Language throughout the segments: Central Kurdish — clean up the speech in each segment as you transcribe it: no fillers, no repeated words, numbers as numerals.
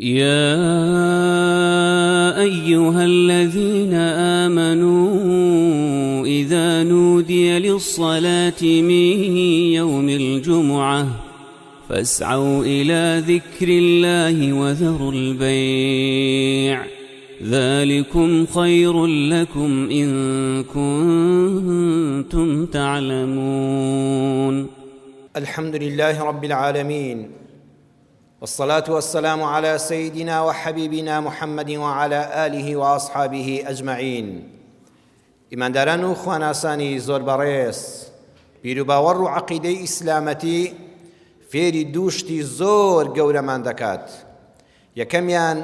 يا أيها الذين آمنوا إذا نودي للصلاة من يوم الجمعة فاسعوا إلى ذكر الله وذروا البيع ذلكم خير لكم إن كنتم تعلمون. الحمد لله رب العالمين والصلاة والسلام على سيدنا وحبيبنا محمد وعلى آله وأصحابه أجمعين. ئیمانداران و خواناسانی زۆر بەڕێز، بیروباوەڕ و عەقیدەی ئیسلامەتی فێری دوو شتی زۆر گەورەمان دەکات. یەکەمیان،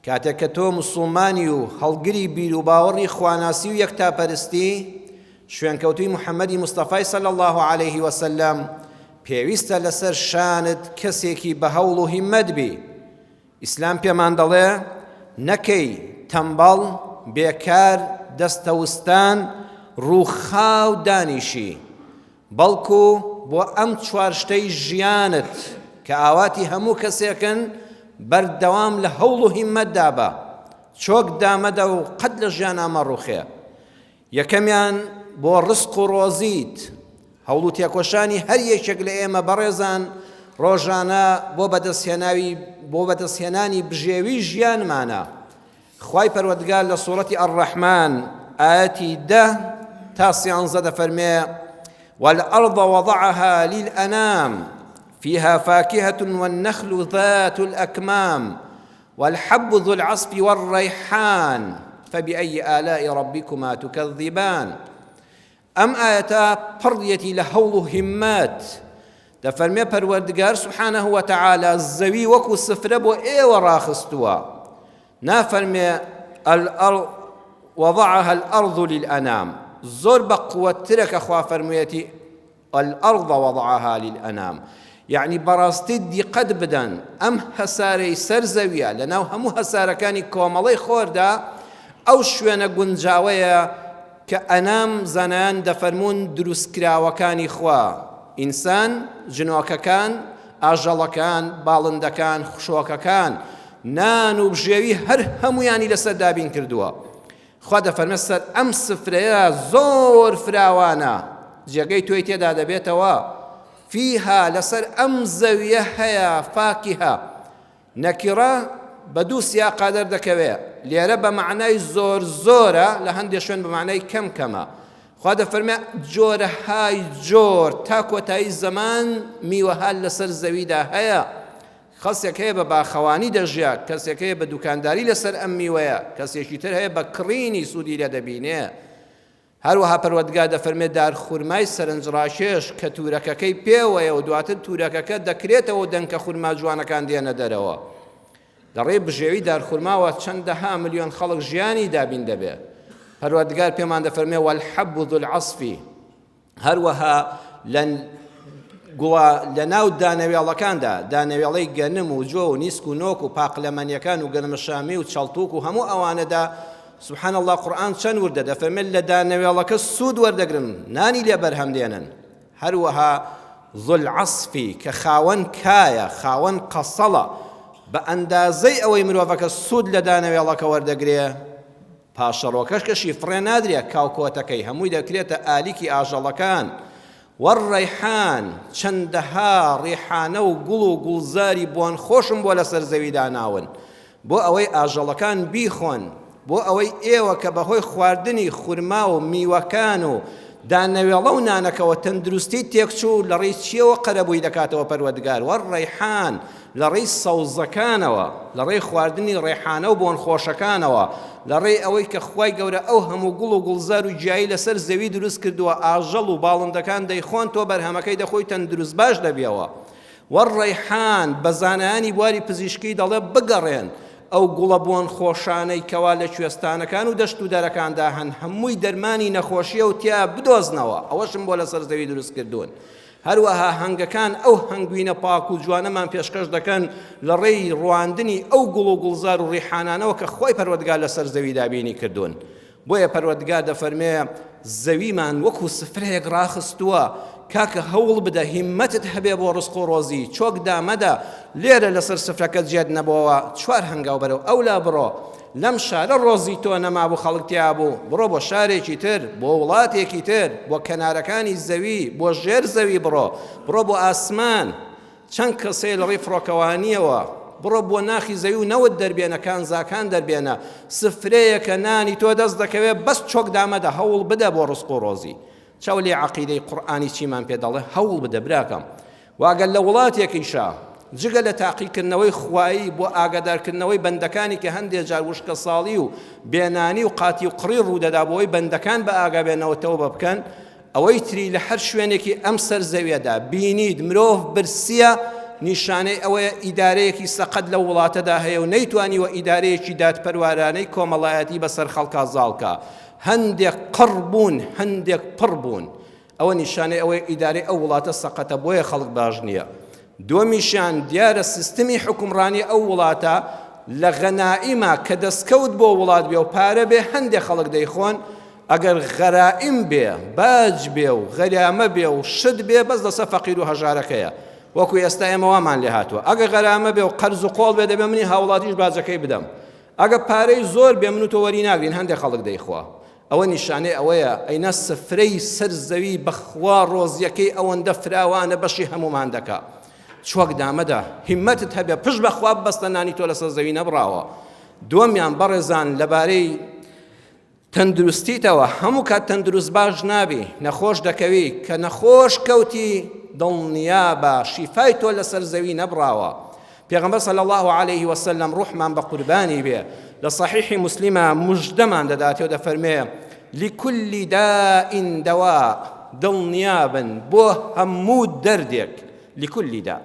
کاتێک کە تۆ موسوڵمانی و هەڵگری بیروباوەڕی خواناسی و یەکتاپەرستی، شوێنکەوتووی محەمەدی مستەفای صلی اللە علیه وسلم، پێویستە لەسەر شانت کەسێکی بە هەوڵ و هیممەت بی. ئیسلام پێمان دەڵێ نەکەی تەمبەڵ، بێکار، دەستەوستان، ڕووخاو دانیشی، بەڵکو بۆ ئەم چوار شتەی ژیانت کە ئاواتی هەموو کەسێکن بەردەوام لە هەوڵ و هیممەتدا بە، چۆک دامەدە و قەت لە ژیانا مەڕوخێ. یەکەمیان بۆ ڕزق و ڕۆزیت، هەوڵ و تێکۆشانی هەر یەکێک لە ئێمە بەڕێزان ڕۆژانە بۆ بەدەستهێناوی بۆ بەدەستهێنانی بژێوی ژیانمانە. خوای پەروەردگار لە سوڕەتی الرحمن ئایەتی 10 تا سیانزە دەفەرمێ والأرض وضعها للأنام فيها فاكهة والنخل ذات الأكمام والحب ذو العصف والريحان فبأي آلاء ربكما تكذبان. ئەم ئایەتە پڕیەتی لە هەوڵ و هیممەت، دەفەرمێ پەروەردگار سبحانه وتعالی زەوی وەکو سفرە بۆ ئێوە ڕاخستووە، نافەرمێ الارض وضعها الارض للانام، زۆر بە قوەتترە کە خوا فەرموویەتی الارض وضعها للانام، یەعنی بەڕاستی دیقەت بدەن ئەم هەسارەی سەر زەویە لەناو هەموو هەسارەکانی کۆمەڵەی خۆردا ئەو شوێنە گونجاوەیە کە ئەنام زانایان دەفەرموون دروستکراوەکانی خوا، ئینسان، جنۆکەکان، ئاژەڵەکان، باڵندەکان، خشۆکەکان، نان و بژێوی هەر هەموویانی لەسەر دابین کردووە. خوا دەفەرمێت سەر ئەم سفرەیە زۆر فراوانە جێگەی تۆی تێدا دەبێتەوە، فیها لەسەر ئەم زەویە هەیە فاکهە، نەکیڕە بە دوو سیاقا دەردەکەوێ، لێرە بە مەعنای زۆر زۆرە، لە هەندێ شوێن بە مەعنای کەم کەمە. خوا دەفەرمێ جۆرەهای جۆر تا کۆتایی زەمان میوەها لەسەر زەویدا هەیە. خەسێک هەیە بە باخەوانی دەژیا، کەسێک هەیە بە دوکانداری لەسەر ئەم میوەیە، کەسێکی تر هەیە بە کڕینی سوودی لێ دەبینێ. هەروەها پەروەردگار دەفەرمێت دارخورمای سەرنجڕاکێش کە تورەکەکەی پێوەیە و دواتر تورەکەکە دەکرێتەوە و دەنکە خورما جوانەکان دێنە دەرەوە. لە ڕێی بژێوی دارخورماوە چەندەها ملیۆن خەڵک ژیانی دابین دەبێ. پەروەردگار پێمان دەفەرمێ والحب ذو العصف. هەروەها لە گوڵە لە ناو دانەوێڵەکاندا، دانەوێڵەی گەنم و جۆ و نیسک و نۆک و پاقلەمەنیەکان و گەنمەشامی و چەڵتوک و هەموو ئەوانەدا، سبحان اللە قورئان چەند وردە دەفەرمێت لە دانەوێڵەکە سوود وەردەگرن، نانی لێ بەرهەم دێنن. هەروەها ذو العصف کە خاوەن کایە، خاوەن قەسەڵە، بە ئەندازەی ئەوەی مرۆڤەکە سوود لە دانەوێڵەکە وەردەگرێ، پاشەڕۆکەش کەشی فڕێ نادرێ کاوکۆتەکەی هەمووی دەکرێتە ئالیکی ئاژەڵەکان والریحان چەندەها ڕیحانە و گوڵ و گوڵزاری بۆن خۆشم بۆ لەسەر زەوی داناون بۆ ئەوەی ئاژەڵەکان بیخۆن بۆ ئەوەی ئێوە کە بەهۆی خواردنی خورما و میوەکان و دانەوێڵە و نانەکەوە تەندروستی تێکچوو لە ڕێی چیەوە قەرەبووی دەکاتەوە پەروەردگار والریحان لە ڕێی سەوزەکانەوە، لە ڕێی خواردنی ڕێحانە و بۆنخۆشەکانەوە، لە ڕێی ئەوەی کە خوای گەورە ئەو هەموو گوڵ و گوڵزار و گیایی لەسەر زەوی دروست کردووە ئاژەڵ و باڵندەکان دەیخۆن تۆ بەرهەمەکەی دەخۆی تەندروست باش دەبیەوە. والریحان بە زانایانی بواری پزیشکی دەڵێ بگەڕێن ئەو گوڵە بۆنخۆشانەی کەوا لە کوێستانەکان و دەشت و دەرەکاندا هەن هەمووی دەرمانی نەخۆشیە و تیا بدۆزنەوە ئەوەشم بۆ لەسەر زەوی دروست کردوون. هەروەها هەنگەکان ئەو هەنگوینە پاک و جوانەمان پێشکەش دەکەن لە ڕێی ڕواندنی ئەو گوڵ و گوڵزار و ڕیحانانەوە کە خوای پەروەردگار لەسەر زەوی دابینی کردوون. بۆیە پەروەردگار دەفەرمێ زەویمان وەکو سفرەیەک ڕاخستووە کاکە هەوڵ بدە هیمەتت هەبێ بۆ ڕزق و ڕۆزی، چۆک دامەدە، لێرە لەسەر سفرەکەت جێت نەبۆوە، چوار هەنگاو بەرەو ئەولا بڕۆ، لەم شارە ڕۆزی تۆ نەمابوو خەڵک تیا بوو، بڕۆ بۆ شارێکی تر، بۆ وڵاتێکی تر، بۆ کەنارەکانی زەوی، بۆ ژێر زەوی بڕۆ، بڕۆ بۆ ئاسمان، چەند کەس هەیە لە ڕێی فڕۆکەوانییەوە، بڕۆ بۆ ناخی زەوی و نەوت دەربێنە، کانزاکان دەربێنە، سفرەیەکە نانی تۆ دەست دەکەوێت، بەس چۆک دامەدە، هەوڵ بدە بۆ ڕزق و ڕۆزی. چاو لێ عەقیدەی قورئانی چیمان پێ دەڵێ هەوڵ بدە براکەم و ئەگەر لە وڵاتێکیشا جگە لە تاقیکردنەوەی خوایی بۆ ئاگادارکردنەوەی بەندەکانی کە هەندێ جار وشکەساڵی و بێنانی و قاتی و قڕی ڕوودەدا بۆی بەندەکان بە ئاگا بێنەوە تەوبە بکەن ئەوەی تری لە هەر شوێنێکی ئەم سەر زەویەدا بینیت مرۆڤ برسیە نیشانەی ئەوەیە ئیدارەیەکی سەقەت لەو وڵاتەدا هەیە و نەیتوانیوە ئیدارەیەکی دادپەروارانەی کۆمەڵایەتی بەسەر خەڵکا زاڵکا هەندێک قڕ بوون هەندێک پڕ بوون ئەوە نیشانەی ئەوەیە ئیدارەی ئەو وڵاتە سەقەتە بۆیە خەڵک باش نییە دووەمیشیان دیارە سیستمی حوکمڕانی ئەو وڵاتە لە غەنائیما کە دەستکەوت بۆ وڵات بێ و پارە بێ هەندێک خەڵک دەیخۆن ئەگەر غەرائیم بێ باج بێ و غەرامە بێ و شت بێ بەس لەسەر فەقیر و هەژارەکەیە وەکو ئێستا ئێمە وامان لێ هاتووە ئەگەر غەرامە بێ و قەرز و قۆڵ بێ دەبێ منی هاوڵاتیش باجەکەی بدەم ئەگە پارەی زۆر بێ من و تۆ وەری ناگرین هەندێک خەڵک دەیخوا ئەوە نیشانەی ئەوەیە ئەینا سفرەی سەر زەوی بەخوا ڕۆزیەکەی ئەوەندە فراوانە بەشی هەمومان دەکا چۆک دامەدە هیمەتت هەبێ پشت بەخوا بەستە نانی تۆ لەسەر زەوی نەبڕاوە دووەمیان بەڕێزان لەبارەی تەندروستیتەوە هەموو کات تەندروست باش نابی نەخۆش دەکەوی کە نەخۆش کەوتی دڵنیابە شیفای تۆ لەسەر زەوی نەبڕاوە پێغەمبەر صلی الله علیه وسلم ڕوحمان بە قوربانی بێ لە صحیح مسلمە مژدەمان دەداتێ و دەفەرمێ لكل داء دواء دڵنیابن بۆ هەموو دەردێک لكل داء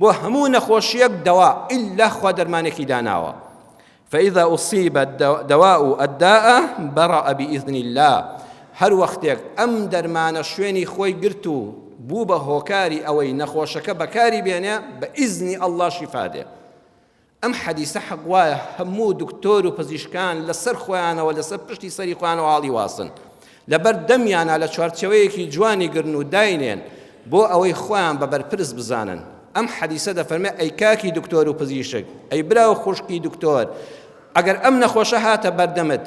بۆ هەموو نەخۆشیەک دەوا ئللا خوا دەرمانێکی داناوە فإذا أصيب الدواء الداء برأ بإذن الله هەر وەختێک ئەم دەرمانە شوێنی خۆی گرت و بوو بە هۆکاری ئەوەی نەخۆشەکە بەکاری بێنێ بە ئیزنی ئەڵڵا شیفا دێ ئەم حەدیسە حەق وایە هەموو دکتۆر و پزیشکان لەسەر خۆیانەوە لەسەر پشتی سەری خۆیانەوە هاڵی واسن لەبەر دەمیانە لە چوارچێوەیەکی جوانی گرن و داینێن بۆ ئەوەی خۆیان بە بەرپرس بزانن. ئەم حەدیسە دەفەرمێ ئەی کاکی دکتۆر و پزیشک، ئەی برا و خوشکی دکتۆر، ئەگەر ئەم نەخۆشە هاتە بەردەمت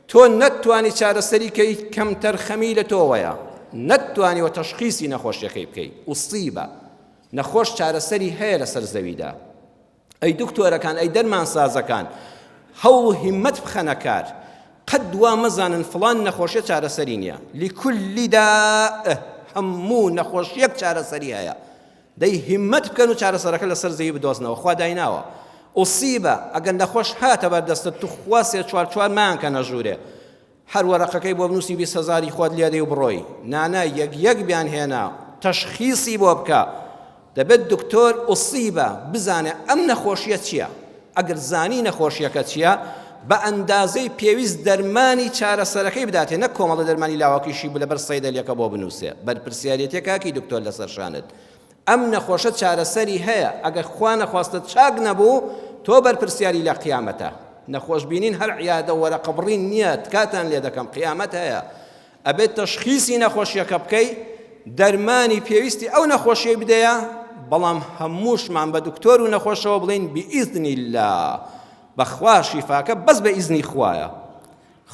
تۆ نەتتوانی چارەسەری کەی کەمتەرخەمی لە تۆوەیە، نەتتوانیوە تەشخیسی نەخۆشیەکەی بکەی، ئوسیبە، نەخۆش چارەسەری هەیە لەسەر زەویدا. ئەی دکتۆرەکان ئەی دەرمانسازەکان هەوڵ و هیمەت بخەنە کار قەت وا مەزانن فڵان نەخۆشیە چارەسەری نییە لكل داء هەموو نەخۆشیەک چارەسەری هەیە دەی هیمەت بکەن و چارەسەرەکە لەسەر زەوی بدۆزنەوە خوا دایناوە ئوسیبە ئەگەر نەخۆش هاتە بەردەستت توخوا سێ چوار چوار مایانکەنە ژوورێ هەر وەرەقەکەی بۆ بنووسی 20 هەزاری خۆت لێدەی و بڕۆی نانا یەک یەک بیان هێنا تەشخیسی بۆ بکە دەبێت دکتۆر ئوسیبە بزانێ ئەم نەخۆشیە چییە ئەگەر زانی نەخۆشیەکە چییە بە ئەندازەی پێویست دەرمانی چارەسەرەکەی بداتێ نەک کۆمەڵە دەرمانی لاوەکیشی لەبەر سەیدەلیەکە بۆ بنووسێ بەرپرسیارێتیە کاکی دکتۆر لەسەر شانت ئەم نەخۆشە چارەسەری هەیە ئەگەر خوا نەخواستە چاک نەبوو تۆ بەرپرسیاری لە قیامەتە نەخۆش بینین هەر عیادە وەرەقە بڕین نییە تکاتان لێ دەکەم قیامەت هەیە ئەبێت تەشخیسی نەخۆشیەکە بکەی دەرمانی پێویستی ئەو نەخۆشیەی بدەیە بەڵام هەمووشمان بە دکتۆر و نەخۆشەوە بڵین بئیذن الله بەخوا شیفاکە بەس بە ئیزنی خوایە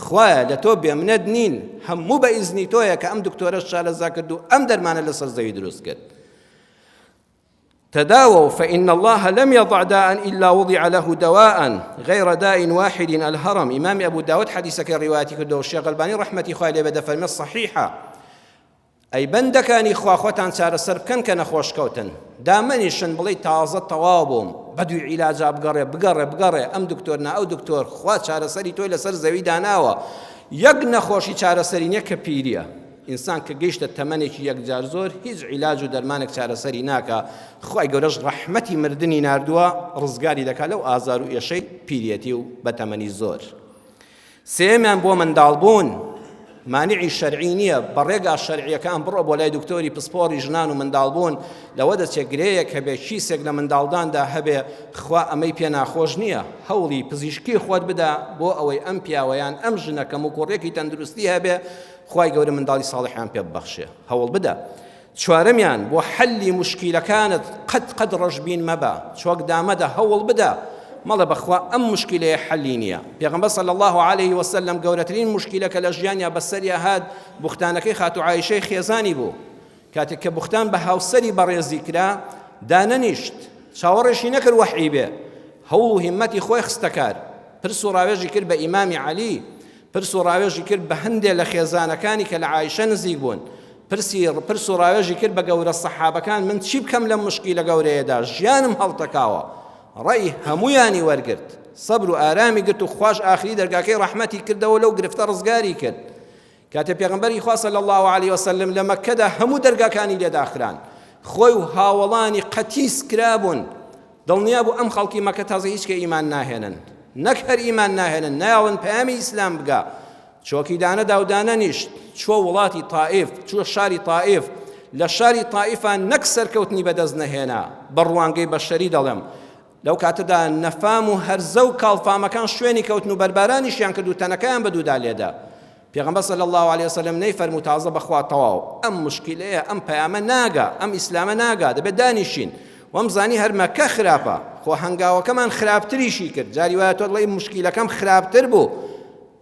خوایە لە تۆ بێمنەت نین هەموو بە ئیزنی تۆیە کە ئەم دکتۆرە شارەزا کرد و ئەم دەرمانە لەسەر زەوی دروست کرد تداووا فإن الله لم يضع داء إلا وضع له دواء غير داء واحد الهرم إمام أبو داود حديثك روايتي كردو الشيخ الباني رحمة خوای لێ بێ دەفەرمێ صحيحة ئەی بەندەکانی خوا خۆتان چارەسەر بکەن کە نەخۆش کەوتن دامەنیشن بڵێی تازە تەواو بووم بەدووی عیلاجا بگەڕێ بگەڕێ بگەڕێ ئەم دکتۆر نا ئەو دکتۆر خوا چارەسەری تۆی لەسەر زەوی داناوە یەک نەخۆشی چارەسەری نییە کە پیریە ئینسان کە گەیشتە تەمەنێکی یەکجار زۆر هیچ عیلاج و دەرمانێک چارەسەری ناکا خوای گەورەش ڕەحمەتی مردنی ناردووە ڕزگاری دەکا لەو ئازار و ئێشەی پیریەتی و بەتەمەنی زۆر سێیەمیان بۆ منداڵبوون مانعی شەرعی نییە بە ڕێگا شەرعیەکان بڕۆ بۆ لای دکتۆری پسپۆڕی ژنان و منداڵبوون لەوە دەچێت گرێیەک هەبێ کیسێک لە منداڵداندا هەبێ خوا ئەمەی پێ ناخۆش نییە هەوڵی پزیشکی خۆت بدە بۆ ئەوەی ئەم پیاوەیان ئەم ژنە کەموکوڕیەکی تەندروستی هەبێ خوای گەورە منداڵی ساڵحیان پێ ببەخشێ هەوڵ بدە. چوارەمیان، بۆ حەلی موشکیلەکانت قەت قەت ڕەشبین مەبە، چۆک دامەدە، هەوڵ بدە، مەڵێ بەخوا ئەم موشکیلەیە حەلی نییە. پێغەمبەر صلی اللە علیه وسلم گەورەترین موشکیلە کە لە ژیانیا بەسەریا هات بوختانەکەی خاتوو عائیشەی خێزانی بوو. کاتێک کە بوختان بە هاوسەری بەڕێزی کرا، دانەنیشت، چاوەڕێشی نەکرد وەحی بێ، هەوڵ و هیممەتی خۆی خستە کار، پرس و ڕاوێژی کرد بە ئیمامی عەلی، پرس و ڕاوێژی کرد بە هەندێ لە خێزانەکانی کە لە عائیشە نزیک بوون، پرسی پرس و ڕاوێژی کرد بە گەورە سەحابەکان من چی بکەم لەم مشکیلە گەورەیەدا ژیانم هەڵتەکاوە ڕەئی هەمویانی وەرگرت سەبر و ئارامی گرت و خواش ئاخری دەرگاکەی ڕەحمەتی کردەوە لەو گرفتە ڕزگاری کرد کاتێ پێغەمبەری خوا صلی الله علیه وسلم لە مەککەدا هەموو دەرگاکانی لێداخران خۆی و هاوەڵانی قەتیس کرابوون دڵنیا بوو ئەم خەڵکی مەکە تازە هیچ کە ئیمان ناهێنن نەک هەر ئیمان ناهێنن نایەڵن پەیامی ئیسلام بگا چۆکی دانەدا و دانەنیشت، چووە وڵاتی تائیف، چووە شاری تائیف، لە شاری تائیفا نەک سەرکەوتنی بەدەست نەهێنا، بە ڕوانگەی بەشەری دەڵێم، لەو کاتەدا نەفام و هەرزە و کاڵفامەکان شوێنی کەوتن و بەربارانیشیان کرد و تەنەکەیان بەدوودا لێدا. پێغەمبەر صلی اللە علیه وسلم نەیفەرموو تازە بەخوا تەواو، ئەم موشکیلەیە، ئەم پەیامە ناگا، ئەم ئیسلامە ناگا، دەبێت دانیشین. وامزانی هەر مەکە خراپە، خۆ هەنگاوەکەمان خراپتریشی کرد، جاری وایە تۆ دەڵێی موشکیلەکەم خراپتر بوو،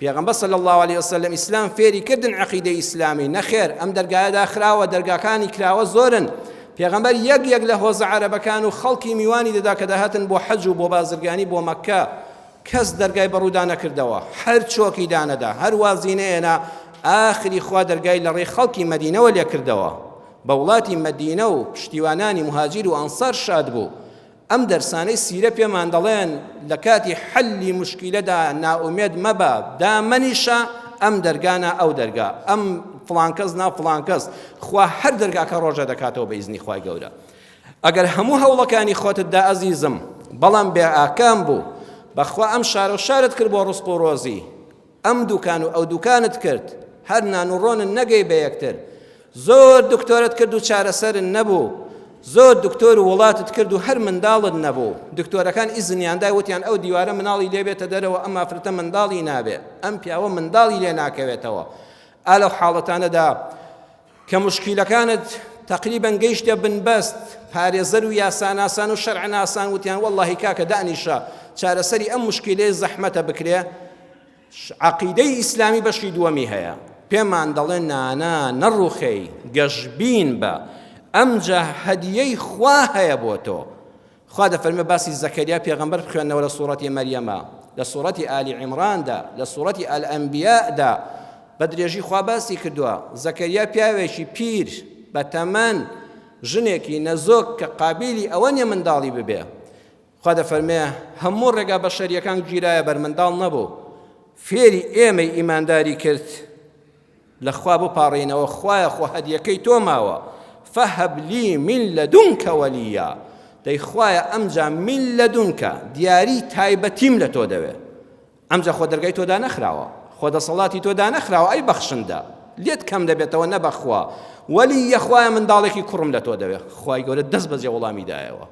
پێغەمبەر صلی اللە علیە وسلم ئیسلام فێری کردن عەقیدەی ئیسلامی نەخێر ئەم دەرگایە داخراوە دەرگاکانی کراوە زۆرن پێغەمبەر یەک یەک لە هۆزە عەرەبەکان و خەڵکی میوانی دەدا کە دەهاتن بۆ حەج و بۆ بازرگانی بۆ مەکە کەس دەرگای بەڕوودا نەکردەوە هەر چۆکی دانەدا هەر وازی نەیەنا ئاخری خوا دەرگای لە ڕێی خەڵکی مەدینەوە لێکردەوە بە وڵاتی مەدینە و پشتیوانانی مهاجیر و ئەنسار شاد بوو ئەم دەرسانەی سیرە پێمان دەڵێن لە کاتی حەلی موشکیلەدا نائومێد مەبە، دامەنیشە ئەم دەرگا نا ئەو دەرگا، ئەم فڵان کەس نا فڵان کەس، خوا هەر دەرگاکە ڕۆژە دەکاتەوە بە ئیزنی خوای گەورە. ئەگەر هەموو هەوڵەکانی خۆتت دا ئەزیزم بەڵام بێ ئاکام بوو، بەخوا ئەم شارە و شارت کرد بۆ ڕزق و ڕۆزی، ئەم دوکان و ئەو دوکانت کرد هەر نان و ڕۆنت نەگەی بە یەکتر زۆر دکتۆرت کرد و چارەسەرت نەبوو زۆر دکتۆر و وڵاتت کرد و هەر منداڵت نەبوو دکتۆرەکان ئیزنیان دای وتیان ئەو دیوارە مناڵی لێ بێتە دەرەوە ئەم ئافرەتە منداڵی نابێ ئەم پیاوە منداڵی لێ ناکەوێتەوە ئا لەو حاڵەتانەدا کە مشکیلەکانت تەقریبەن گەیشتە بنبەست، پارێزەر و یاساناسان و شەرعناسان وتیان وەڵڵاهی کاکە دانیشە چارەسەری ئەم مشکیلەیە زەحمەتە بکرێ، عەقیدەی ئیسلامی بەشی دووەمی هەیە پێمان دەڵێ نانا نەڕوخێی گەشبین بە ئەمجا هەدیەی خوا هەیە بۆ تۆ خوا دەفەرمێ باسی زەکەریا پێغەمبەر بخوێنەوە لە سوڕەتی مەریەما لە سوڕەتی ئالی عیمراندا لە سوڕەتی ئەلئەنبیادا بە درێژی خوا باسی کردووە زەکەریا پیاوێکی پیر بە تەمەن ژنێکی نەزۆک کە قابیلی ئەوە نیە منداڵی ببێ خوا دەفەرمێ هەموو ڕێگا بەشەریەکان گیرایە بەر منداڵ نەبوو فێری ئێمەی ئیمانداری کرد لە خوا بپاڕێینەوە خوایە خۆ هەدیەکەی تۆ ماوە فهب لی من لدنک ولیا دەی خوایە ئەمجا من لدنک دیاری تایبەتیم لە تۆ دەوێ ئەمجا خۆ دەرگای تۆ دانەخراوە خۆ دەسەڵاتی تۆ دانەخراوە ئەی بەخشندە لێت کەم دەبێتەوە نەبەخوا وەلی یەخوایە منداڵێکی کوڕم لە تۆ دەوێ خوای گەورە دەست بەجێ وەڵامی دایەوە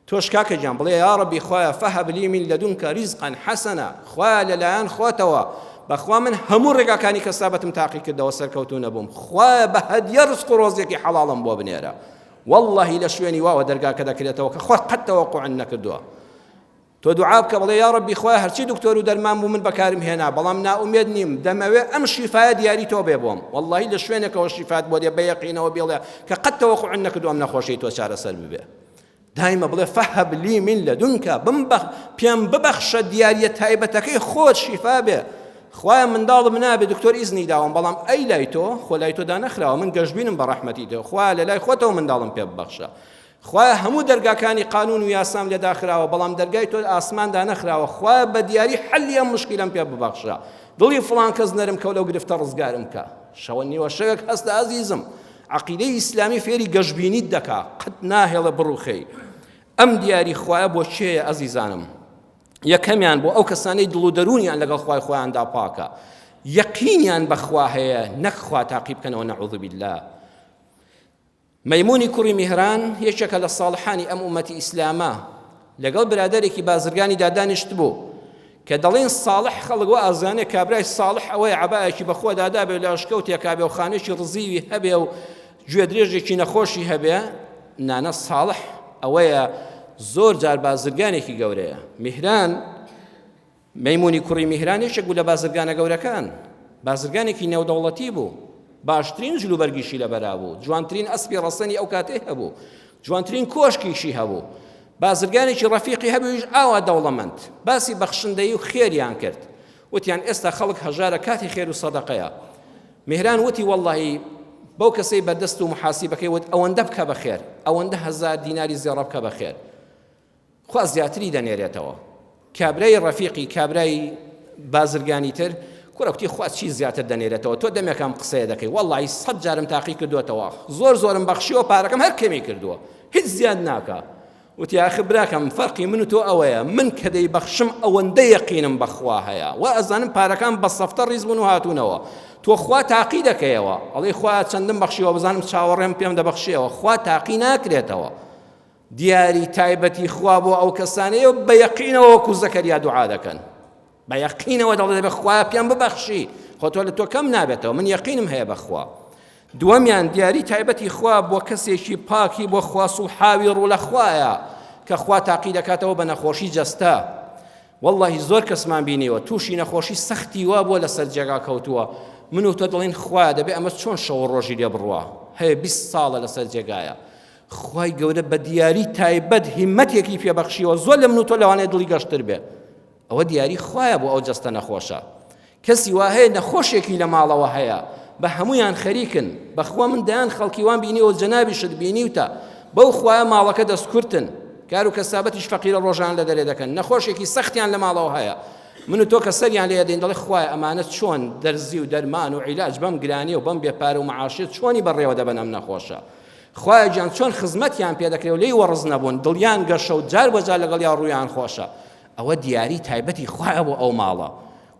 تۆش کاکە گیان بڵێ یاڕەبی خوایە فهب لی من لدنک رزقا حسنا خوایە لەلایەن خۆتەوە بەخوا من هەموو ڕێگاکانی کەسابەتم تاقی کردەوە سەرکەوتوو نەبووم خوایە بە هەدیە ڕزق و ڕۆزیەکی حەڵاڵم بۆ بنێرە واللهی لە شوێنی واوە دەرگاکە دەکرێتەوە کە خۆت قەت تەوەقوعن نەکردووە تۆ دوعا بکە بڵێ یا ڕەبی خوایە هەرچی دکتۆر و دەرمان بوو من بەکارم هێنا بەڵام نائومێد نیم دەمەوێ ئەم شیفایە دیاری تۆ بێ بۆم واللهی لە شوێنێکەوە شیفات بۆ دێ بە یەقینەوە بێڵێ کە قەت تەوەقوعن نەکردووە ئەم نەخۆشیی تۆ چارەسەر ببێ دایمە بڵێ فهب لی من لدنک بمبەخ پێم ببەخشە دیاریە تایبەتەکەی خۆت شیفا بێ خوایە منداڵم نابێ دکتۆر ئیزنی داوم بەڵام ئەی لای تۆ خۆ لای تۆ دانەخراوە من گەشبینم بە ڕەحمەتی تۆ خوایە لە لای خۆتەوە منداڵم پێ ببەخشە خوایە هەموو دەرگاکانی قانون و یاسام لێ داخراوە بەڵام دەرگای تۆ ئاسمان دانەخراوە خوایە بە دیاری حەلی ئەم مشکیلەم پێ ببەخشە دڵی فڵان کەس نەرم کەو لەو گرفتە ڕزگارم کە شەوە نیوە شەوێک هەستە ئازیزم عەقیدەی ئیسلامی فێری گەشبینیت دەکا قەت ناهێڵێ بڕوخێی ئەم دیاری خوایە بۆ کێیە ئەزیزانم یەکەمیان بۆ ئەو کەسانەی دڵ و دەروونیان لەگەڵ خوای خۆیاندا پاکە یەقینیان بەخوا هەیە نەک خوا تاقی بکەنەوە نەعوذ بالله مەیمونی کوڕی میهران یەکێکە لە ساڵحانی ئەم ئومەتی ئیسلامە لەگەڵ برادەرێکی بازرگانیدا دانیشتبوو کە دەڵێن ساڵح خەڵک وا ئازانێ کابرای ساڵح ئەوەیە عەبایەکی بەخۆدا دابێ و لە ئەشکەوتێکا بێ و خانێکی ڕزیوی هەبێ و گوێدرێژێکی نەخۆشی هەبێ نانە ساڵح ئەوەیە زۆر جار بازرگانێکی گەورەیە میهران مەیمونی کوڕی میهران یەکێک بوو لە بازرگانە گەورەکان، بازرگانێکی نێودەوڵەتی بوو، باشترین جلوبەرگیشی لەبەرا بوو، جوانترین ئەسپی ڕەسەنی ئەو کاتەی هەبوو، جوانترین کۆشکیشی هەبوو، بازرگانێکی ڕەفیقی هەبوویش ئاوا دەوڵەمەند. باسی بەخشندەیی و خێریان کرد، وتیان ئێستا خەڵک هەژارە کاتی خێر و سەدەقەیە. میهران وتی وەڵڵاهی بەو کەسەی بەردەست و محاسیبەکەی وت ئەوەندە بکە بە خێر، ئەوەندە هەزار دیناری زێڕە بکە بە خێر. خوا زیاتری دەنێرێتەوە. کابرای ڕەفیقی کابرای بازرگانی تر کوڕە کوتی خوا چی زیاتر دەنێرێتەوە تۆ دەمێکە ئەم قسەیە دەکەی وەڵڵاهی سەد جارم تاقی کردووەتەوە زۆر زۆرم بەخشیوە پارەکەم هەر کەمی کردووە هیچ زیاد ناکا وتی ئاخر براکەم فەرقی من و تۆ ئەوەیە من کە دەیبەخشم ئەوەندە یەقینم بەخوا هەیە وا ئەزانم پارەکان بە سەفتە ڕیز بوون و هاتوونەوە تۆ خوا تاقی دەکەیەوە ئەڵێ خوا چەندم بەخشیوە بزانم چاوەڕێم پێم دەبەخشیەوە خوا تاقی ناکرێتەوە دیاری تایبەتی خوا بۆ ئەو کەسانەیە و بە یەقینەوە وەکو زەکەریا دوعا دەکەن بە یەقینەوە دەڵێ دەبێ خوایە پێم ببەخشی خۆ تۆ لە تۆ کەم نابێتەوە من یەقینم هەیە بەخوا دووەمیان دیاری تایبەتی خوا بۆ کەسێکی پاکی بۆ خوا سوڵحاوی ڕوو لە خوایە کە خوا تاقی دەکاتەوە بە نەخۆشی جەستە واللهی زۆر کەسمان بینیوە تووشی نەخۆشی سەختی وا بووە لەسەر جێگا کەوتووە من و تۆ دەڵێن خوایە دەبێ ئەمە چۆن شەو ڕۆژی لێ بڕوا هەیە 20 ساڵە لەسەر جێگایە خوای گەورە بە دیاری تایبەت هیمەتێکی پێ بەخشیوە زۆر لە من و تۆ لەوانەیە دڵی گەشتر بێ ئەوە دیاری خوایە بۆ ئەو جەستە نەخۆشە کەسی وا هەیە نەخۆشێکی لە ماڵەوە هەیە بە هەمویان خەریکن بەخوا من دەیان خەڵکی وان بینیوە جەنابیشت بینیوتە بەو خوایە ماڵەکە دەستکورتن کار و کەسابەتیش فەقیرە ڕۆژان لە دەرێ دەکەن نەخۆشێکی سەختیان لە ماڵەوە هەیە من و تۆ کە سەریان لێ دەین دەڵێ خوایە ئەمانە چۆن دەرزی و دەرمان و عیلاج بەم گرانی و بەم بێپارە و معاشێ چۆنی بەڕێوە دەبەن ئەم نەخۆشە خوایە گیان چۆن خزمەتیان پێ دەکرێ و لێی وەڕز نەبوون دڵیان گەشە و جار بە جار لەگەڵیا ڕوویان خۆشە ئەوە دیاری تایبەتی خوایە بۆ ئەو ماڵە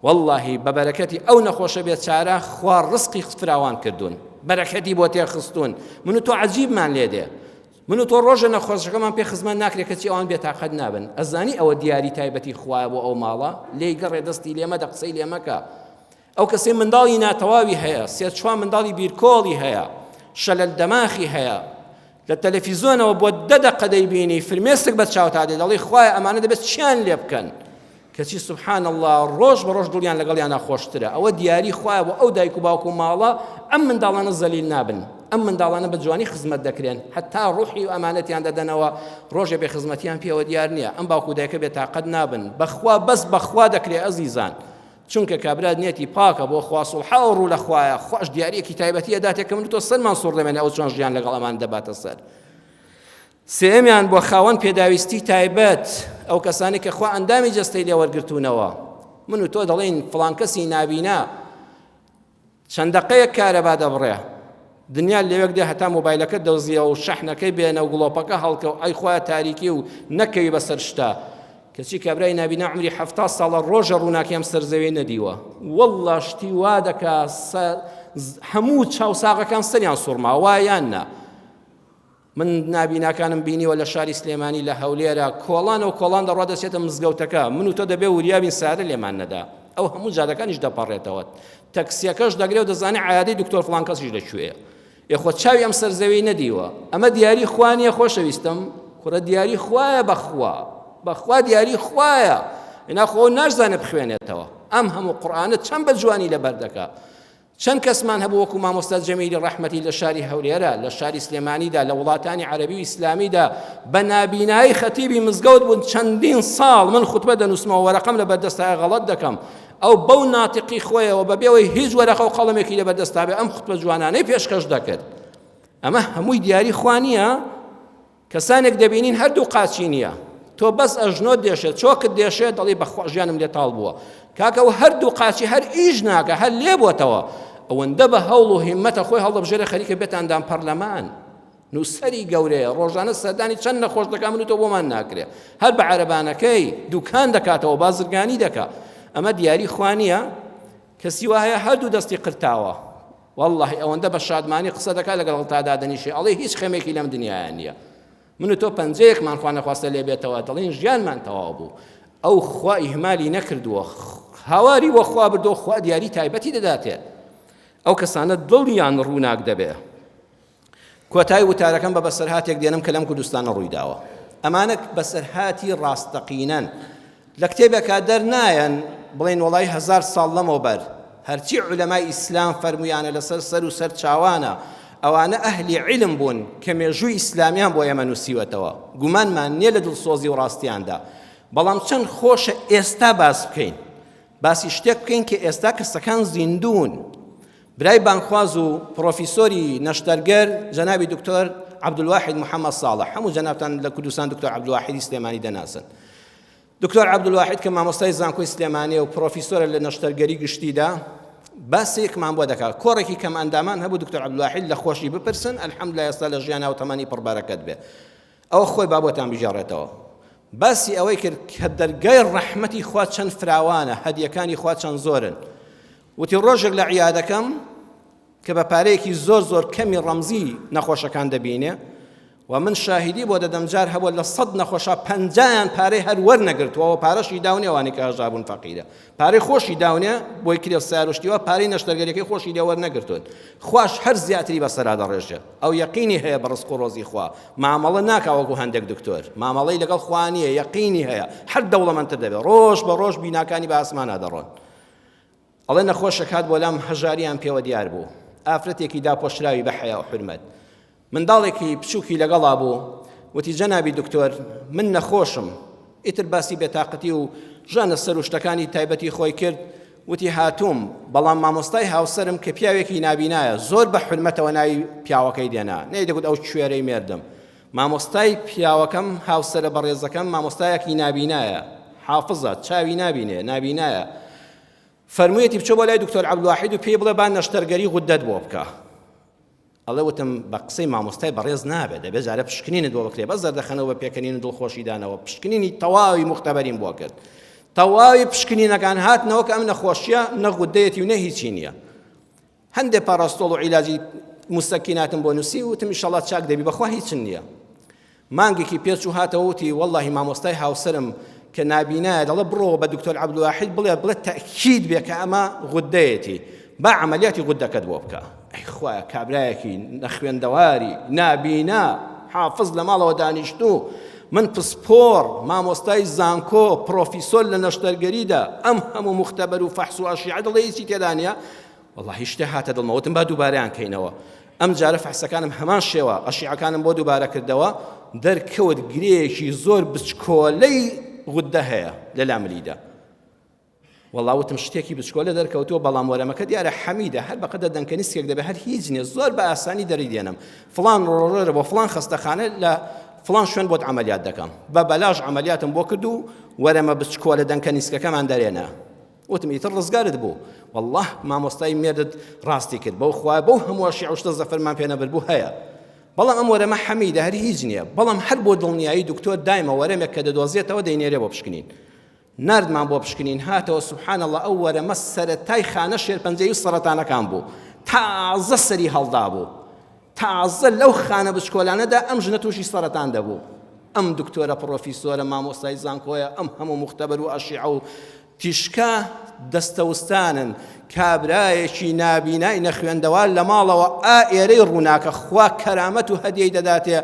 واللهی بە بەرەکەتی ئەو نەخۆشە بێچارە خوا ڕزقی فراوان کردوون بەرەکەتی بۆ تێخستوون من و تۆ عەجیبمان لێ دێ من و تۆ ڕۆژە نەخۆشەکەمان پێ خزمەت ناکرێت کەچی ئەوان بێتاقەت نابن ئەزانی ئەوە دیاری تایبەتی خوایە بۆ ئەو ماڵە لێی گەڕێ دەستی لێمەدە قسەی لێمەکە ئەو کەسەی منداڵی ناتەواوی هەیە، سێ چوار منداڵی بیرکۆڵی هەیە، شەلەل دەماخی هەیە، لە تەلەفیزۆنەوە بۆ دە دەقە دەیبینی فرمێسک بە چاوتا دێ دەڵێی خوایە ئەمانە دەبێت چیان لێ بکەن کەچی سبحان الله ڕۆژ بە ڕۆژ دڵیان لەگەڵیانە خۆشترە ئەوە دیاری خوایە بۆ ئەو دایک و باوک و ماڵە ئەم منداڵانە زەلیل نابن ئەم منداڵانە بە جوانی خزمەت دەکرێن هەتا ڕوحی و ئەمانەتیان دەدەنەوە ڕۆژێ بێ خزمەتیان پێوە دیار نییە ئەم باوک و دایکە بێتاقەت نابن بەخوا بەس بەخوا دەکرێ ئەزیزان چونکە کابرا نیەتی پاکە بۆ خوا سوڵحە و ڕوو لە خوایە خواش دیاریەکی تایبەتی ئەداتێ کە من تۆ سەرمان سوڕ دەمێنێ ئەو چۆن ژیان لەگەڵ ئەمان دەباتە سەر سێمیان بۆ خاوەن پێداویستی تایبەت ئەو کەسانی کە خوا ئەندامی جەستەی لێ وەرگرتوونەوە من و تۆ دەڵێین فڵان کەسی نابینا چەند دەقەیەک کارەبا دەبڕێ دنیا لەوێک دێ هەتا مۆبایلەکە دۆزیەوە و شەحنەکەی بێنە و گڵۆپەکە هەڵکە و ئەی خوایە تاریکی و نەکەوی بەسەر شتا کەچی کابرای نابینا عمری حەفتا ساڵە ڕۆژە ڕووناکی ئەم سەرزەوی نەدیوە والله شتی وا دەکا هەموو چاوساغەکان سەریان سوڕما وایان نا من نابیناکانم بینیوە لە شاری سلێمانی لە هەولێرە کۆڵان و کۆڵان دەڕوا دەچێتە مزگەوتەکە من و تۆ دەبێ وریابین سارە لێمان نەدا ئەو هەموو جادەکانیش دەپەڕێتەوە تەکسیەکەش دەگرێ و دەزانێ عیادەی دکتۆر فڵان کەسیش لەکوێیە یخۆ چاوی ئەم سەرزەوی نەدیوە ئەمە دیاری خوا نییە خۆشەویستم کوڕە دیاری خوایە بەخوا بەخوا دیاری خوایە ئینا خۆ ناشزانێ بخوێنێتەوە ئەم هەموو قورئانە چەند بە جوانی لەبەر دەکا چەند کەسمان هەبوو وەکو مامۆستا جەمیلی ڕەحمەتی لە شاری هەولێرە، لە شاری سلێمانیدا، لە وڵاتانی عەرەبی و ئیسلامیدا بە نابینایی خەتیبی مزگەوت بوون چەندین ساڵ من خوتبە دەنووسمەوە وەرەقەم لە بەردەستایە غەڵەت دەکەم ئەو بەو ناتقی خۆیەوە بە بێەوەی هیچ وەرەقە و قەڵەمێکی لە بەردەستا بێ ئەم خوتبە جوانانەی پێشکەش دەکرد ئەمە هەمووی دیاری خوا نییە؟ کەسانێک دەبینین هەردوو قاچی نییە تۆ بەس ئەژنۆت دێشێت چۆکت دێشێت دەڵی بەخوا ژیانم لێ تاڵ بووە کاکە و هەردوو قاچی هەر ئیش ناکە هەر لێ بۆتەوە ئەوەندە بە هەوڵ و هیمەتە خۆی هەڵدەبژێرە خەریکە بێتە ئەندام پەرلەمان نووسەری گەورەیە ڕۆژانە سەردانی چەند نەخۆش دەکا من و تۆ بۆمان ناکرێ هەر بە عەرەبانەکەی دوکان دەکاتەوە بازرگانی دەکا ئەمە دیاری خوا نییە کەسی وا هەیە هەردوو دەستی قرتاوە وەڵڵاهی ئەوەندە بە شادمانی قسە دەکات لەگەڵ تا دادەنیشێ ئەڵێ هیچ خەمێکی لەم دنیاە نییە من و تۆ پەنجەیەکمان خوا نەخواستە لێ بێتەوە دەڵێن ژیانمان تەواو بوو ئەو خوا ئیهمالی نەکردووە هاواری بۆ خوا بردۆ خوا دیاری تایبەتی دەداتێ ئەو کەسانە دڵیان ڕووناک دەبێ. کۆتای وتارەکەم بە بەسەرهاتێک دێنم کە لەم کوردستانە ڕوویداوە. ئەمانە بەسەرهاتی ڕاستەقینەن. لە کتێبێکا دەرنایەن بڵێن وەڵای هەزار ساڵ لەمەوبەر. هەرچی عولەمای ئیسلام فەرموویانە لەسەر سەر و سەر چاوانە. ئەوانە ئەهلی عیلم بوون کە مێژووی ئیسلامیان بۆ ئێمە نووسیوەتەوە. گومانمان نییە لە دڵسۆزی و ڕاستیاندا. بەڵام چەند خۆشە ئێستا باس بکەین. باسی شتێک بکەین کە ئێستا کەسەکان زیندوون. برای بانگخواز و پڕۆفیسۆری نەشتەرگەر جەنابی دکتۆر عەبدولواحید محەمەد ساڵح، هەموو جەنابتان لە کوردستان دکتۆر عەبدولواحیدی سلێمانی دەناسن. دکتۆر عەبدولواحید کە مامۆستای زانکۆی سلێمانیە و پڕۆفیسۆرە لە نەشتەرگەری گشتیدا، باسێکمان بۆ دەکات. کۆڕێکی کەم ئەندامان هەبوو دکتۆر عەبدولواحید لە خۆشی بپرسن، الحمدللە ئێستا لە ژیانا و تەمەنی پڕبەرەکەت بێ. ئەوە خۆی با بۆتان بگێڕێتەوە. باسی ئەوەی کرد کە دەرگای ڕەحمەتی خوا چەند فراوانە، هەدیەکانی خوا چەند زۆرن. وتی ڕۆژێک لە عیادەکەم کە بە پارەیەکی زۆر زۆر کەمی ڕەمزی نەخۆشەکان دەبینێ و من شاهیدی بۆ دەدەم جار هەبووە لە سەد نەخۆشا پەنجایان پارەی هەر وەرنەگرتووە پارەشی داونێ ئەوانەی کە هەژار بوون فەقیرە پارەی خۆشی داونێ بۆی کرێ سیارشتیوە پارەی نەشتەرگەریەکەی خۆشی لێ وەرنەگرتوون خواش هەر زیاتری بەسەرا دەڕێژێ ئەو یەقینی هەیە بە ڕزق و ڕۆزی خوا مامەڵە ناکا وەکو هەندێک دکتۆر مامەڵەی لەگەڵ خوا نییە یەقینی هەیە هەر دەوڵەمەندتر دەبێت ڕۆژ بە ڕۆژ بیناکانی بە ئاسمانا دەڕۆن ئەڵێ نەخۆشێک هات بۆ لام هەژاریان پێوە دیار بوو، ئافرەتێکی داپۆشراوی بە حەیا و حورمەت. منداڵێکی بچووکی لەگەڵا بوو، وتی جەنابی دکتۆر من نەخۆشم. ئیتر باسی بێتاقەتی و ژانە سەر و شتەکانی تایبەتی خۆی کرد، وتی هاتووم، بەڵام مامۆستای هاوسەرم کە پیاوێکی نابینایە زۆر بە حورمەتەوە ناوی پیاوەکەی دێنا، نەیدەگوت ئەو کوێرەی مێردم. مامۆستای پیاوەکەم هاوسەرە بەڕێزەکەم مامۆستایەکی نابینایە، حافزە، چاوی نابینێ، نابینایە. فەرموویەتی بچۆ بۆ لای دکتۆر عەبدولواحید و پێی بڵێ با نەشتەرگەری غودەت بۆ بکا. ئەڵێ وتم بە قسەی مامۆستای بەڕێز نابێت، دەبێت جارێ پشکنینت بۆ بکرێ، بەس زەردەخەنەوە بە پێکەنین و دڵخۆشیدانەوە پشکنینی تەواوی موختەبەریم بۆ کرد. تەواوی پشکنینەکان هاتنەوە کە ئەم نەخۆشیە نە غودەیەتی و نە هیچی نییە. هەندێ پاراستۆڵ و عیلاجی موسەکیناتم بۆ نووسی وتم ئیشەڵا چاک دەبی بەخوا هیچم نییە. مانگێکی پێچوو هاتەوە وتی وەڵاهی مامۆستای هاوسەرم کە نابینایە دەڵێ بڕۆوە بە دکتۆر عەبدولواحید بڵێ بڵێ تەئکید بێ کە ئەمە غودەیەتی با عەمەلیاتی غودەکەت بۆ بکا. ئەی خوایە کابرایەکی نەخوێندەواری نابینا حافز لە ماڵەوە دانیشتوو من پسپۆڕ مامۆستای زانکۆ پرۆفیسۆر لە نەشتەرگەریدا ئەم هەموو موختەبەر و فەحس و ئەشیعە دەڵێ هیچی تێدا نییە وەڵاهی شتێ هاتە دڵمەوە وتم با دووبارەیان کەینەوە ئەم جارە فەحسەکانم هەمان شێوە ئەشیعەکانم بۆ دووبارە کردەوە دەرکەوت گرێیەکی زۆر بچکۆلەی غودە هەیە لە لاملیدا وەڵا وتم شتێکی بچکۆلە دەرکەوتووە بەڵام وەرەمەکە دیارە حەمیدە هەر بەقەدە دەنکە نیسکێک دەبێت هەر هیچ نییە زۆر بە ئاسانی دەری دێنم فڵان ڕۆژەرە بۆ فڵان خەستەخانە لە فڵان شوێن بۆت عملیات دەکەم بە بەلاش عملیاتم بۆ کرد و وەرەمە بچکۆلە دەنکە نیسکەکەمان دەرێنە وتم ئیتر ڕزگارت بوو واللە مامۆستای مێردت ڕاستی کرد بەو خوایە بەو هەموو شیع و شتە زەفەرمان پێ نەبرد بوو هەیە بەڵام ئەم وەرەمە حەمیدە هەر هیچ نییە بەڵام هەر بۆ دڵنیایی دکتۆر دایمە وەرەمێک کە دەدۆزێتەوە دەینێرێ بۆ پشکنین ناردمان بۆ پشکنین هاتەوە سبحان الله ئەو وەرەمە سەرەتای خانە شێرپەنجەی و سەرەتانەکان بوو تازە سەری هەڵدا بوو تازە لەو خانە بچکۆلانەدا ئەم ژنە تووشی سەرەتان دەبوو. ئەم دکتۆرە پڕۆفیسۆرە مامۆستای زانکۆیە ئەم هەموو موختەبەر و ئەشیعە و تیشکە دەستەوستانن کابرایەکی نابینای نەخوێندەوار لە ماڵەوە ئا ئێرەی ڕووناکە خوا کەرامەت و هەدیەی دەداتێ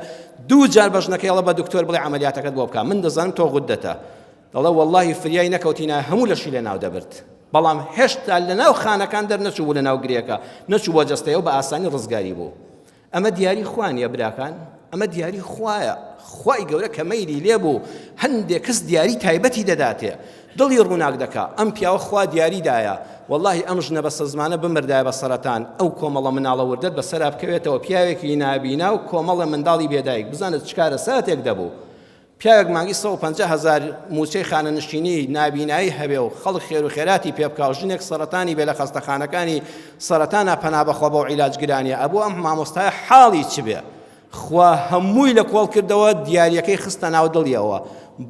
دوو جار بە ژنەکەی ئەڵێ بە دکتۆر بڵێ عەمەلیاتەکەت بۆ بکە من دەزانم تۆ غودەتە دەڵێ وەڵاهی فریای نەکەوتینایە هەموو لەشی لەناو دەبرد بەڵام هێشتا لەناو خانەکان دەرنەچوو بوو لەناو گرێکە نەچوو بۆ جەستەیەوە بە ئاسانی ڕزگاری بوو ئەمە دیاری خوا نییە براکان ئەمە دیاری خوایە خوای گەورە کە مەیلی لێ بوو هەندێک کەس دیاری تایبەتی دەداتێ دڵی ڕووناک دەکا ئەم پیاوە خوا دیاری دایە واللهی ئەم ژنە بەسەزمانە بمردایە بە سەرەتان ئەو کۆمەڵە مناڵە وردەت بەسەرا بکەوێتەوە پیاوێکی نابینا و کۆمەڵە منداڵی بێدایک بزانە چ کارەساتێک دەبوو پیاوێک مانگی 150 هەزار مووچەی خانەنشینی نابینایی هەبێ و خەڵک خێر و خێراتی پێ بکا و ژنێک سەرەتانی بێ لە خەستەخانەکانی سەرەتانا پەنا بەخوا بەو عیلاج گرانیە ئەبوو ئەم مامۆستایە حاڵی چ بێ خوا هەمووی لە کۆڵ کردەوە دیاریەکەی خستە ناو دڵیەوە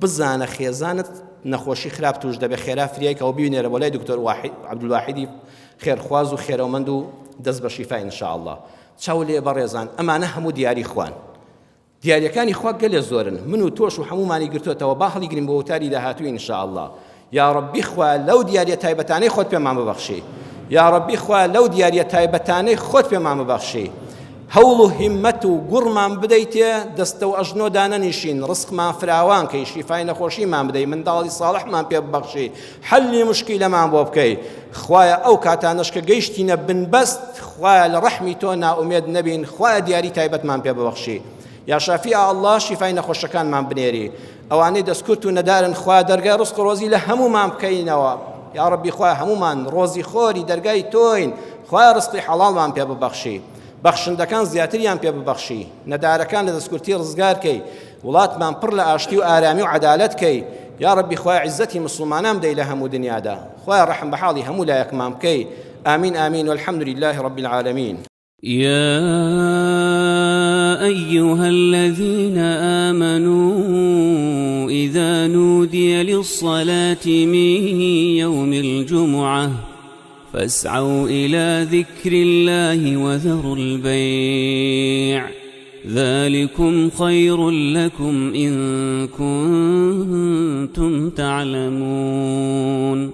بزانە خێزانت نەخۆشی خراپ توش دەبێ خێرا فریای کەوە بینێرە بۆ لای دکتۆر واحید عەبدولواحیدی خێرخواز و خێرەومەند و دەست بە شیفا ان شاء الله چاو لێ بەڕێزان ئەمانە هەموو دیاری خوان دیاریەکانی خوا گەلێ زۆرن من و تۆش و هەموومانی گرتۆتەوە با هەڵیگرین بۆ وتاری داهاتوو ان شاء اللە یاڕەبی خوایە لەو دیاریە تایبەتانەی خۆت پێمان ببەخشی یاڕەبی خوایە لەو دیاریە تایبەتانەی خۆت پێمان ببەخشی. هەوڵ و هیمەت و گوڕمان بدەیتێ دەستە و ئەژنۆ دانەنیشین ڕزقمان فراوان کەی شیفای نەخۆشیمان بدەی منداڵی ساڵحمان پێ ببەخشی حەلی مشکیلەمان بۆ بکەی خوایە ئەو کاتانەش کە گەیشتینە بنبەست خوایە لە ڕەحمی تۆ نائومێد نەبین خوایە دیاری تایبەتمان پێ ببەخشی یا شافی ئا اللە شیفای نەخۆشەکانمان بنێری ئەوانەی دەستکورت و نەدارن خوا دەرگای ڕزق و ڕۆزی لە هەمومان بکەینەوە یا ڕەبی خوا هەمومان ڕۆزی خۆری دەرگای تۆین خوا ڕزقی حەڵاڵمان پێ ببەخشی بەخشندەکان زیاتریان پێ ببەخشی نەدارەکان لە دەستکورتی ڕزگار کەی وڵاتمان پڕ لە ئاشتی و ئارامی و عەدالەت کەی یا ڕەبی خوای عیزەتی مسلمانان بدەی لە هەموو دنیادا خوای ڕەحم بە حاڵی هەموو لایەکمان بکەی آمین آمین والحمد لله رب العالمین. يا أيها الذين آمنوا إذا نودي للصلاة من يوم الجمعة فاسعوا إلى ذكر الله وذروا البيع ذلكم خير لكم إن كنتم تعلمون.